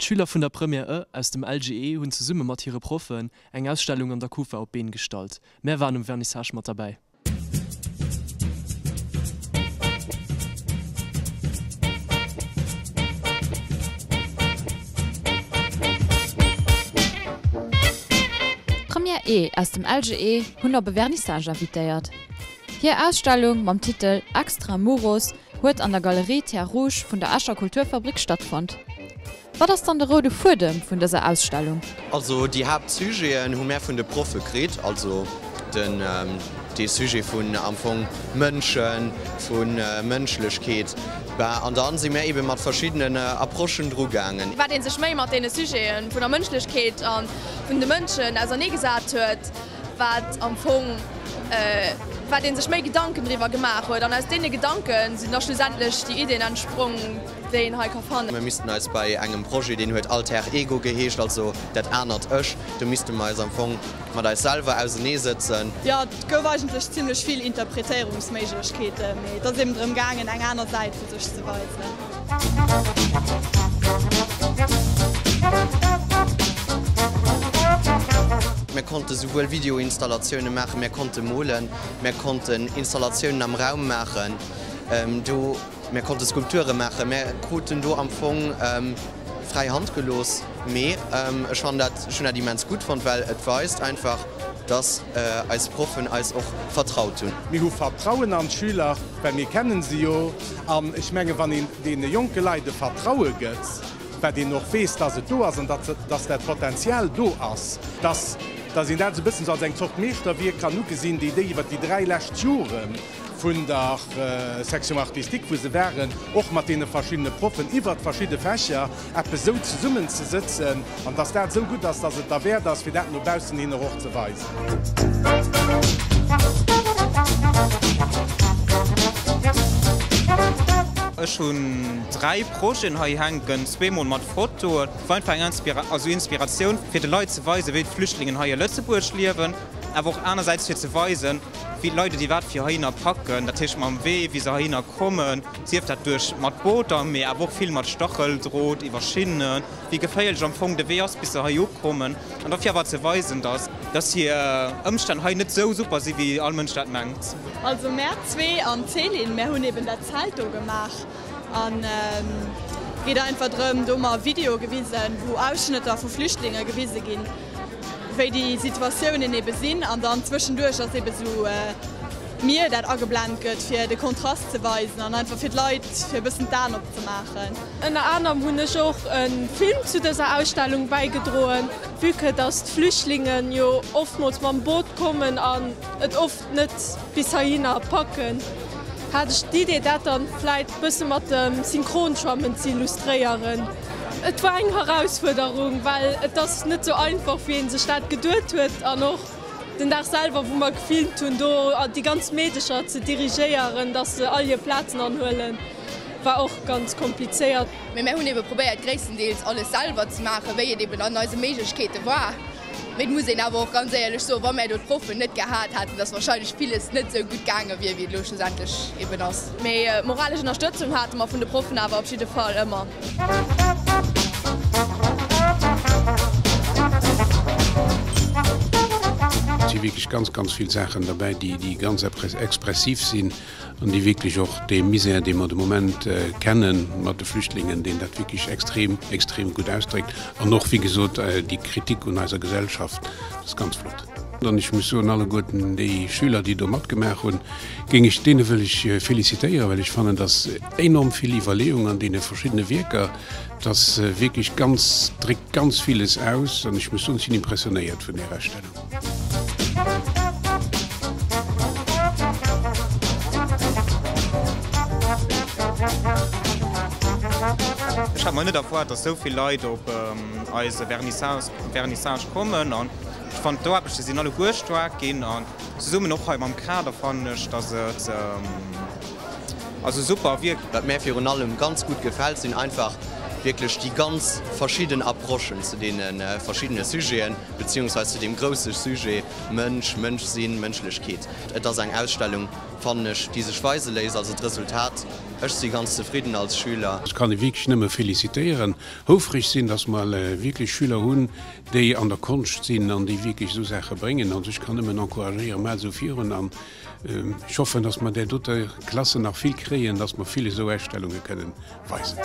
D'Schüler vun der Première E aus dem LGE hunn zesumme mat hire Proffen eng Ausstellung an der Kufa op d'Been gestallt. Mär waren um Vernissage mat derbäi. D'Première E aus dem LGE hunn op e Vernissage invitéiert. Hir Ausstellung mam Titel Extra Muros huet an der Galerie Terres Rouges vun der Escher Kulturfabrik stattfonnt. Wat ass dann de roude Fuedem vun dëser Ausstellung? Also déi Haaptsujeten hu mär vun de Proffe kritt, also den dee Sujet vun am Fong Mënschen, vu Mënschlechkeet. Ben an dann si mär ebe mat verschiddenen Approchen dru gaangen. Wat ee sech méi mat deene Sujete vun der Mënschlechkeet a vun de Mënschen ausernee gesat huet, wat am Fong, wat ee sech méi Gedanken driwwer gemaach huet an aus deene Gedanke sinn da schlussendlech déi Iddien entsprong, déi een hei ka fannen. Mir missten eis bei engem Projet, deen huet Alter Ego geheescht, also dat anert Ech, do misste mer eis am Fong mat eis selwer ausenee sëtzen. Jo, et gouf eigentlech zimlech vill Interpretéierungsméiglechkeeten, mee et ass eben drëm gaangen, eng aner Säit vu sech ze weisen. Mir konnte souwuel Videoinstallatioune maachen, mir konnte molen, mir konnten Installatiounen am Raum maachen, do, mir konnte Skulpture maachen. Mir kruten do am Fong fräi Hand gelooss. Mee ech fannen dat, ech hunn dat immens gutt fonnt, well et weist einfach, dass eis Proffen eis och vertraut hunn. Mir hu Vertrauen an d'Schüler, well mir kennen se jo. An ech menge wann een deene jonke Leit e Vertraue gëtt, wat een och weess, dass et do ass an dass dat Potenzial do ass, dass dass een dat esou e bëssen esou als eng Zort Meeschterwierk kann ugesinn, déi déi iwwert déi 3 lescht Jore vun der Section artistique, wou se waren, och mat deene verschiddene Proffen iwwert verschidde Fächer eppes esou zesummenzesëtzen an dass dat esou gutt ass, dass et derwäert ass, fir dat no baussen hin och ze weisen. Ech hunn 3 Projeten hei hänken, zweemol mat Fotoen. War einfach eng also Inspiratioun fir de Leit ze weisen, wéi d'Flüchtlingen hei a Lëtzebuerg liewen, awer och anersäits fir ze weisen, wéi d'Leit et iwwerhaapt fir heihinner packen, dat heescht mam Wee, wéi se heihinner kommen, sief dat duerch mat Booter, mee awer och vill mat Stacheldrot iwwer Schinnen, wéi geféierlech am Fong de Wee ass, bis se hei ukommen. An dofir awer ze weisen, dass dass hir Ëmstänn hei net esou super sinn, wéi all Mënsch dat mengt. Also mär zwee an d'Céline, mär hunn eben dat Zelt do gemaach an et geet einfach drëm, do hu mer Videoe gewisen, wou Ausschnëtter vu Flüchtlinge gewise ginn, wéi déi Situatiounen ebe sinn an dann zwëschenduerch ass ebe sou d'Mier dat ageblent gëtt fir de Kontrast ze weisen an einfach fir d'Leit fir e bëssen d'Aen opzemaachen. Ënner anerem hunn ech och e Film zu dëser Ausstellung bäigedroen, vue que dass d'Flüchtlingen jo oftmools mam Boot kommen an et oft net bis heihinner packen, hat ech d'Idee dat dann vläit bësse mat dem Synchronschwammen ze illustréieren. Et war eng Herausfuerderung, well et ass net sou einfach wéi een sech dat geduet huet an och den Dag selwer wou mer gefilmt hunn, do déi ganz Meedecher ze dirigéieren, dass se all hir Plazen anhuelen, war och ganz komplizéiert. Mee mär hunn ebe probéiert gréisstendeels alles selwer ze maachen, wéi et eben an eise Méiglechkeete war. Mee et muss een awer och ganz éierlech soen, wa mär do d'Proffen net gehat hätten, dass wahrscheinlech villes net esou gutt gaange wier, wéi et elo schlussendlech eben ass. Mee moralesch Ënnerstëtzung hate mer vun de Proffen awer op jidde Fall ëmmer. Et si wierklech ganz, ganz vill Saachen derbäi, déi ganz expressiv sinn. an déi wierklech och dee Misär, dee mer de Moment kenne mat de Flüchtlingen, deen dat wierklech extrem, extrem gutt ausdréckt. An och, wéi gesot, déi Kritik un eiser Gesellschaft, dat ass ganz flott. An ech muss soen, alleguerten déi Schüler, déi do matgemaach hunn, géing ech, deene wëll ech félicitéieren, well ech fannen, dass enorm vill Iwwerleeung an deene verschiddene Wierker, dass wierklech ganz, dréckt ganz villes aus an ech muss soen, ech sinn impressionéiert vun där Ausstellung. Ech hat mer net erwaart, dass esou vill Leit op eise Vernissage kommen an ech fannen d'Aarbechte sinn alleguer staark ginn an zesummen och hei mam Kader fannen ech, dass et also super wierkt. Wat mär virun allem ganz gutt gefält, sinn einfach wierklech déi ganz verschidden Approchen zu deene verschiddene Sujeten. Beziehungsweis zu deem grousse Sujet Mënsch, Mënschsinn, Mënschlechkeet. Et ass eng Ausstellung, fannen ech, déi sech weise léisst. Also d'Resultat. Ech si ganz zefridden als Schüler. Ech kann e wierklech nëmme felicitéieren, houfreg sinn, dass mer wierklech Schüler hunn, déi an der Konscht sinn an déi wierklech esou Saache bréngen. Also ech kann nëmmen encouragéieren, maacht esou virun an ech hoffen, dass mer där doter Klassen nach vill kréien, dass mer vill esou Ausstellunge kënnen weisen.